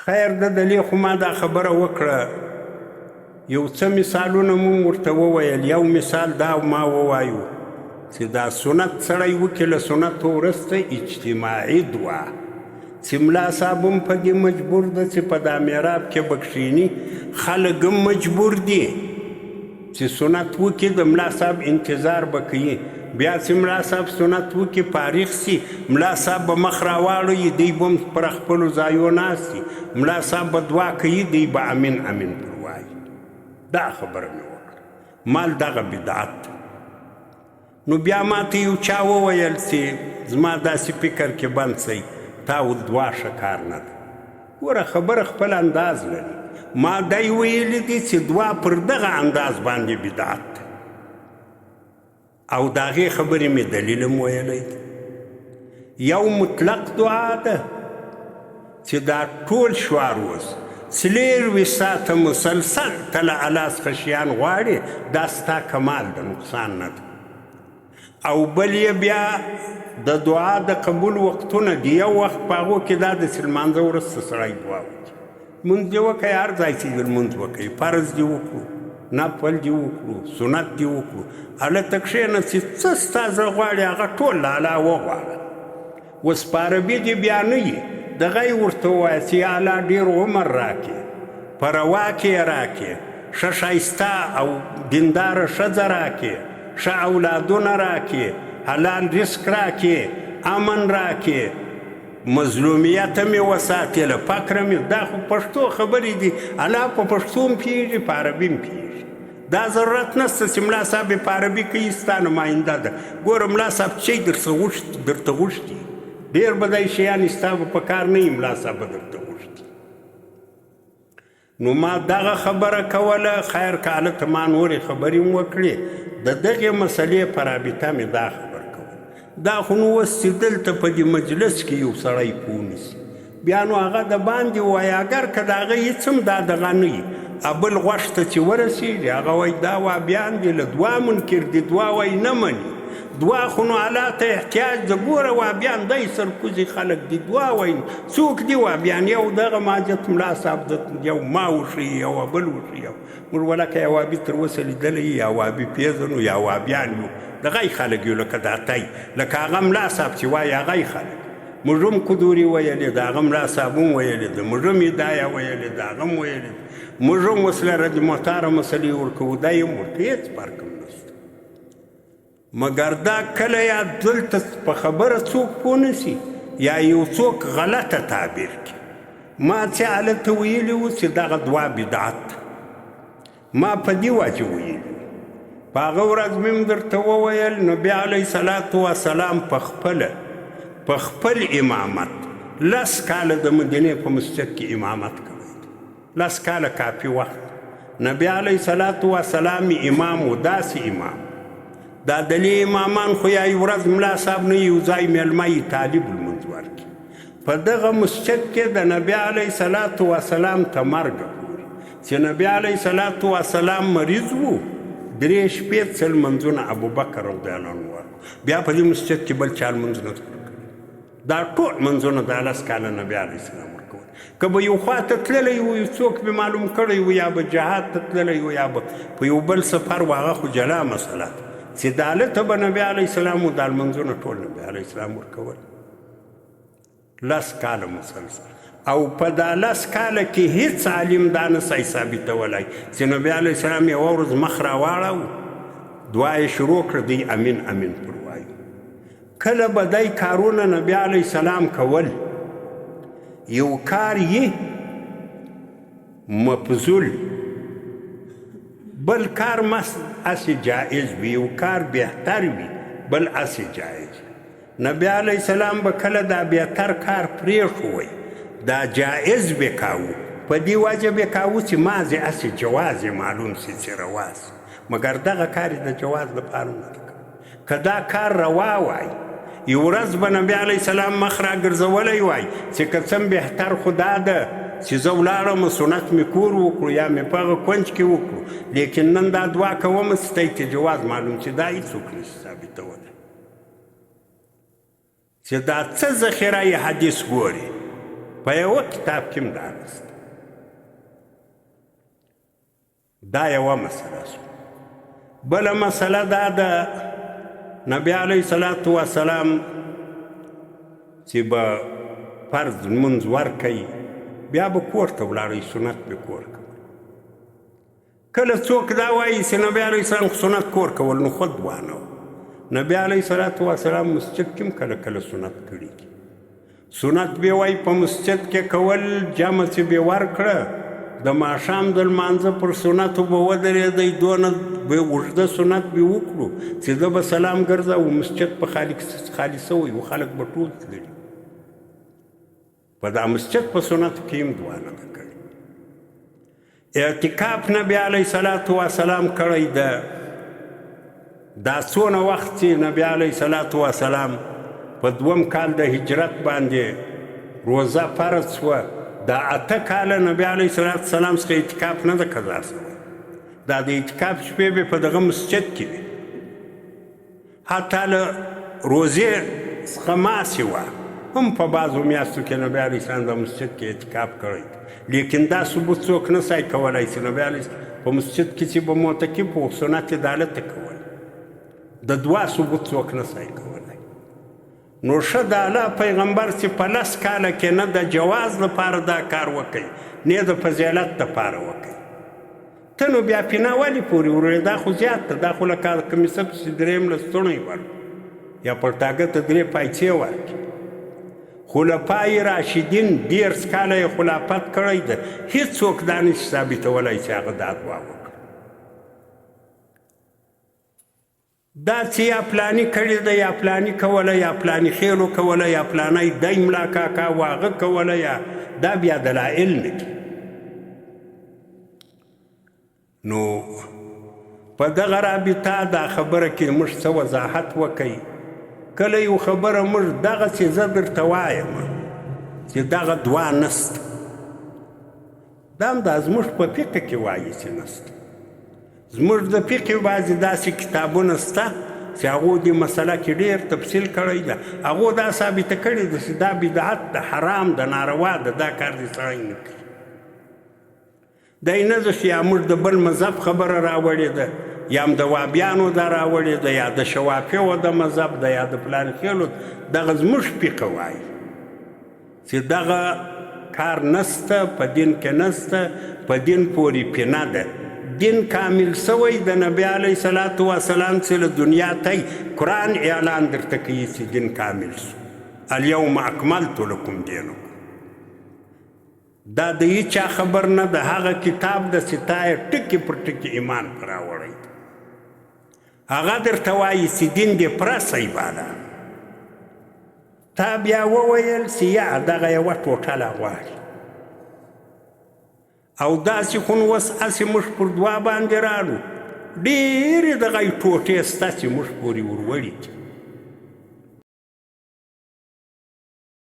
خیر د دلې خو ما دا خبره وکړه، یو څه مثالونه مو ورته وویل. یو مثال دا ما ووایو چې دا سنت سړی وکړي، له سنتو وروسته اجتماعي دعا، چې ملا صاحب هم په دې مجبور ده چې په دا محراب کې به کښېني، خلک هم مجبور دي چې سنت وکړي، د ملا صاحب انتظار به کوي. بیا چې ملا صاحب سنت وکړي فارغ سي، ملا صاحب به مخ راواړوي، دوی به هم پر خپلو ځایو ناست دي، ملا صاحب به دعا کوي، دوی به امین امین پر وایي. دا خبره مې وکړه، مال دغه بدعت. نو بیا ما ته یو چا وویل چې زما داسې فکر کې بند سئ، تا و دعا ښه کار نه ده. ګوره خبره خپل انداز لري، ما دی ویلي دي چې دعا پر دغه انداز باندې بدعت ده، او د هغې خبرې مې دلیل هم ویلی دی. یو مطلق دعا ده چې دا ټول شوار اوس 24 ساعته مسلسل ته له الله څخه شیان غواړي، دا ستا کمال ده، نقصان نه ده. او بل یې بیا د دعا د قبول وختونه دي، یو وخت په هغو کې دا د چې لمانځه وروسته سړی دعا وکړي، لمونځ دې وکړي، هر ځای چې دې لمونځ وکړي، فرض دې وکړو، نفل دې وکړو، سنت دې وکړو، هلته کښېنه چې څه ستا زړه غواړي هغه ټول له الله وغواړه. اوس په عربي دې بیا نه وي، دغه یې ورته ووایه چې یا الله ډېر عمر راکړې، په روا کې یې راکړې، ښه ښایسته او دینداره ښځه راکړې، ښه اولادونه راکړې، حلال رزق راکړې، امن راکړې، مظلومیته مې وساتې، له فقره مې. دا خو پښتو خبرې دي، الله په پښتو هم پوهېږي، په عربي هم پوهېږي. دا ضرورت نشته چې ملا صاحب یې په عربي کوي، ستا نماینده ده. ګوره ملا صاحب چې درته غوښتي، ډېر به دی شیان ستا به په کار نه وي، ملا صاحب به درته غوښتي. نو ما دغه خبره کوله، خیر که هلته ما نورې خبرې هم وکړې، د دغې مسلې په رابطه مې دا خبر کوله. دا خو نو اوس چې دلته په دې مجلس کې یو سړی پوه نه سي، بیا نو هغه د باندې ووایي، اګر که د هغه هېڅ هم دا دغه نه وي، بل غوږ ته چې ورسېږي هغه وایي دا وابیان دي، له دعا منکر دي، دعا وایي نه مني، دعا خو نو الله ته احتیاج ده. ګوره وابیان دی سرکوزي خلک دي، دعا وایي څوک دي وابیان؟ یو دغه ماجت ملا صاحب ده، یو ما وښیي، یو بل وښیي. موږ ولکه یو وابي تر اوسه لیدلی، یا وابي پېژنو، یا وابیان یو، دغه یې خلک یو، لکه دا تی، لکه هغه ملا صاحب چې وایي هغه یې خلک. موږ هم کدوري ویلې ده، هغه ملا صاحب هم ویلې ده، موږ هم هدایه ویلې ده، هغه هم ویلې ده، موږ هم اوس له رد معتاره مسلې ورکوو، دی هم ورکوي، هېڅ فرق هم نشته. مګر دا کله یا دلته په خبره څوک پوه نه سي، یا یو څوک غلطه تعبیر کړي. ما چې هلته ویلي وو چې دغه دعا بدعت ده، ما په دې وجه ویلي وو. په هغه ورځ مې هم درته وویل، نبي علیه الصلاة والسلام په خپل امامت 10 کاله د مدینې په مسجد کې امامت کړی دی، 10 کاله کافي وخت. نبي علیه الصلاة والسلام امام و، داسې امام. دا دلې امامان خو یا یو ورځ ملا صاحب نه یو ځای مېلمه یې طالب لمونځ ورکړي. په دغه مسجد کې د نبي علیه الصلاة والسلام ته مرګ پورې چې نبي علیه الصلاة والسلام مریض و، 3 شپې څه لمونځونه ابوبکر رضی الله عنه ورکړو. بیا په دې مسجد کې بل چا لمونځ نه ورکړي. دا ټول لمونځونه دا 10 کاله نبي علیه السلام ورکول. که به یو خوا ته تللی و، یو څوک به معلوم کړی و، یا به جهاد ته تللی و، یا به په یو بل سفر و، هغه خو جلا مسله ده چې دالته به نبي علیه السلام و، دا لمونځونه ټول نبي علیه السلام ورکول. 10 کاله مسلسل. او په دا 10 کاله کې هیڅ عالم دا نه سي ثابتولی چې نبي علیه السلام یوه ورځ مخ راواړاوه، دعا یې شروع کړه، دوی امین امین پر وایو. کله به دی کارونه نبي علیه السلام کول، یو کار یې مفضول، بل کار هسې جائز وي، یو کار بهتر وي، بل هسې جائز. نبی علیه السلام به کله دا بهتر کار پرېښوی، دا جائز به کاوه، په دې وجه به کاوه چې مازې هسې جواز یې معلوم سي چې روا سي، مګر دغه کار یې د جواز لپاره نه دی کړی. که دا کار روا وای، یو ورځ به نبی علیه السلام مخ راګرځولی وای چې که څه بهتر خو دا ده چې زه ولاړم سنت مې کور وکړو یا مې په هغه کنج کې وکړو، لیکن نن دا دعا کوم چې ته یې جواز معلوم چې دا هېڅوک نشي ثابتولی. چې دا څه ذخیره یې حدیث ګوري، په یوه کتاب کې هم دا نشته. دا یوه مسله شوه. بله مسله دا ده، نبی علیه الصلاة والسلام چې به فرض لمونځ ورکوي بیا به کور ته ولاړی، سنت به کور کول. کله څوک دا وایي چې نبی علیه السلام خو سنت کور کول، نو خود وانه و. نبی علیه الصلاة والسلام مسجد کې هم کله کله سنت کړي دي. سنت به وایي په مسجد کې کول، جمع چې به ورکړه د ماښام د لمانځه پر سنتو به ودرېدی، دونه به اوږده سنت به وکړو چې ده به سلام ګرځاوه، مسجد په خالي سوی و، خلک به ټول تللي. په دا مسجد په سنتو کې هم دعا نه ده کړې. اعتکاف نبی علیه الصلاة والسلام کړی ده. دا څونه وخت چې نبی علیه الصلاة والسلام په دوم کال د هجرت باندې روزه فرض شوه، دا 8 کاله نبی علیه الصلاة والسلام څخه اعتکاف نه ده قضا شوی. دا د اعتکاف شپې به په دغه مسجد کې وي، حتی له روزې څخه ما سوا هم په بعضو میاشتو کې نبی علیه السلام د مسجد کې اعتکاف کړی. لیکن دا ثبوت څوک نه سای کولی چې نبی علیه په مسجد کې چې به معتکف و سنت یې دالته کول، د دعا ثبوت څوک نه سای کولی. نو ښه د الله پیغمبر چې په 10 کاله کې نه د جواز لپاره دا کار وکړي نه د فضیلت لپاره وکړي، ته نو بیا پنا ولې پورې وروړې؟ دا خو زیات ده، دا خو لکه کمیسه پسې درېیم لستوڼی ورکړو یا پرتاګه ته 3 پایڅې ورکړي. خلفای راشدین 30 کاله یې خلافت کړی ده، هیڅوک دا نشي ثابتولی چې هغه دا دعا وکړه. دا چې یا پلاني کړې ده، یا پلاني کوله، یا پلاني خېلو کوله، یا پلانی دی ملا کاکا و هغه کوله، یا دا بیا دلایل نه دي. نو په دغه رابطه دا خبره کې موږ څه وضاحت وکړئ. کله یو خبره موږ دغسې زه درته وایم چې دغه دعا نشته، دا هم دا زموږ په فقه کې وایي چې نشته. زموږ د فقې بعضې داسې کتابونه شته چې هغو دې مسله کې ډېر تفصیل کړی ده، هغو دا ثابته کړې ده چې دا بدعت ده، حرام ده، ناروا ده، دا کار دې سړی نه کوي. دی نه ده چې یا موږ د بل مذهب خبره راوړې ده، یا هم د وابیانو دا راوړې ده، یا د شوافیو د مذهب ده، یا د پلان خېلو، دغه زموږ فقه وایي چې دغه کار نسته، په دین کې نسته، په دین پورې پنه ده. دین کامل سوی د نبی علیه الصلاة والسلام چې له دنیا تی قرآن اعلان درته کوي چې دین کامل سو، الیوم اکملت لکم دینکم. دا د هیچا خبر نه ده، هغه کتاب ده چې تا یې ټکي پر ټکي ایمان پر راوړی. هغه درته وایي چې دین دې پوره سئ بالا. تا بیا وویل چې یا دغه یوه ټوټه لا غواړي، او داسې خو نو اوس هسې موږ پر دعا باندې رالو، ډېرې دغه ټوټې سته چې موږ پورې وروړي دي.